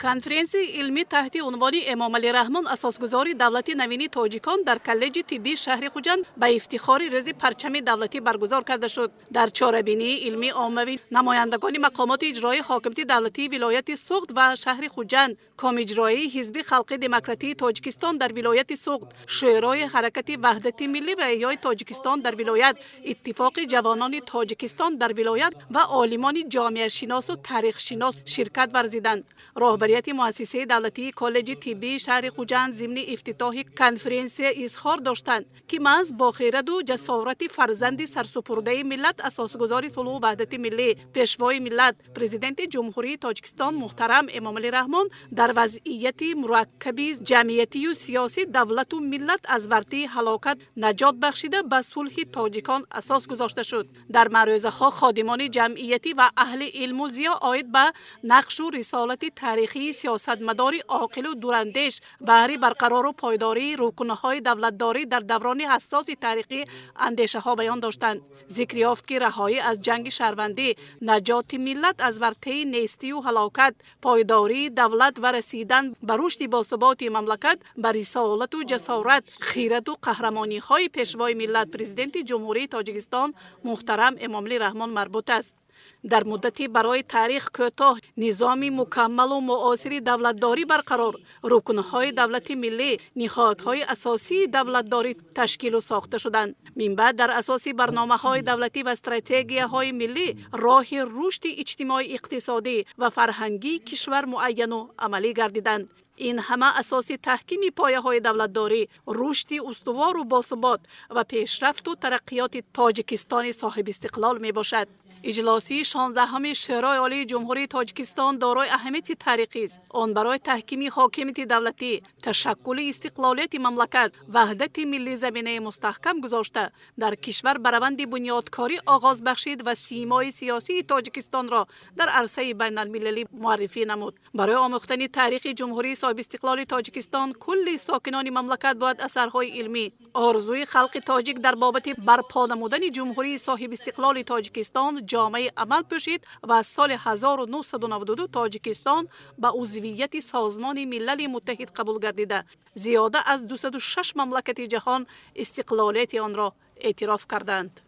Конференсияи илмӣ таҳти унвони «Эмомалӣ Раҳмон: асосгузори давлати навини тоҷикон» дар коллеҷи тиббии шаҳри Хуҷанд ба ифтихори Рӯзи парчами давлатӣ баргузор карда шуд. Дар чорабинии илмии оммавӣ намояндагони мақомоти иҷроии ҳокимияти давлатии вилояти Суғд ва шаҳри Хуҷанд, Комиҷроии Ҳизби халқи демократии Тоҷикистон дар вилояти Суғд, Шӯрои ҳаракати ваҳдати миллӣ ва эҳёи Тоҷикистон дар вилоят, Иттифоқи ҷавонони Тоҷикистон дар вилоят ва олимони ҷомеашиносу таърихшинос ширкат варзиданд. Роҳбарияти муассисаи давлатии коллеҷи тиббии шаҳри Хуҷанд зимни ифтитоҳи конференсия изҳор доштанд, ки маҳз бо хираду ҷасорати фарзанди сарсупурдаи миллат, асосгузори сулҳу ваҳдати миллӣ, Пешвои миллат, Президенти Ҷумҳурии Тоҷикистон муҳтарам Эмомалӣ Раҳмон дар вазъияти мураккаби ҷамъиятию сиёсӣ давлату миллат аз вартии ҳалокат наҷот бахшида, ба сулҳи тоҷикон асос гузошта шуд. Дар маърӯзаҳо ходимони ҷамъиятӣ ва аҳли илму зиё оид ба нақшу рисолати таърихии сиёсатмадори оқилу дурандеш баҳри барқарору пойдории рукнҳои давлатдорӣ дар даврони ҳассоси таърихӣ андешаҳо баён доштанд. Зикр ёфт, ки раҳоӣ аз ҷанги шаҳрвандӣ, наҷоти миллат аз вартаи нестию ҳалокат, пойдории давлат ва расидан ба рушди босуботи мамлакат ба рисолату ҷасорат, хираду қаҳрамониҳои Пешвои миллат, Президенти Ҷумҳурии Тоҷикистон муҳтарам Эмомалӣ Раҳмон марбут аст. Дар муддати барои таърих кӯтоҳ низоми мукаммалу муосири давлатдорӣ барқарор, рукнҳои давлати миллӣ, ниҳодҳои асосии давлатдорӣ ташкилу сохта шуданд. Минбаъд дар асоси барномаҳои давлатӣ ва стратегияҳои миллӣ роҳи рушди иҷтимоӣ, иқтисодӣ ва фарҳангии кишвар муайяну амалӣ гардиданд. Ин ҳама асоси таҳкими пояҳои давлатдорӣ, рушди устувору босубот ва пешрафту тараққиёти Тоҷикистони соҳибистиқлол мебошад. Иҷлосии 16-уми Шӯрои Олии Ҷумҳурии Тоҷикистон дорои аҳамияти таърихист. Он барои таҳкими ҳокимияти давлатӣ, ташаккули истиқлолияти мамлакат, ваҳдати миллӣ заминаи мустаҳкам гузошта, дар кишвар ба раванди бунёдкорӣ оғоз бахшид ва симои сиёсии Тоҷикистонро дар арсаи байналмилалӣ муаррифӣ намуд. Барои омӯхтани таърихи Ҷумҳурии соҳибистиқлоли Тоҷикистон кулли сокинони мамлакат бояд асарҳои илмӣ, орзуи халқи тоҷик дар бобати барпо намудани Ҷумҳурии соҳибистиқлоли Тоҷикистон ҷомаи амал пӯшид ва аз соли 1992 Тоҷикистон ба узвияти Созмони Милали Муттаҳид қабул гардида, зиёда аз 206 мамлакати ҷаҳон истиқлолияти онро эътироф карданд.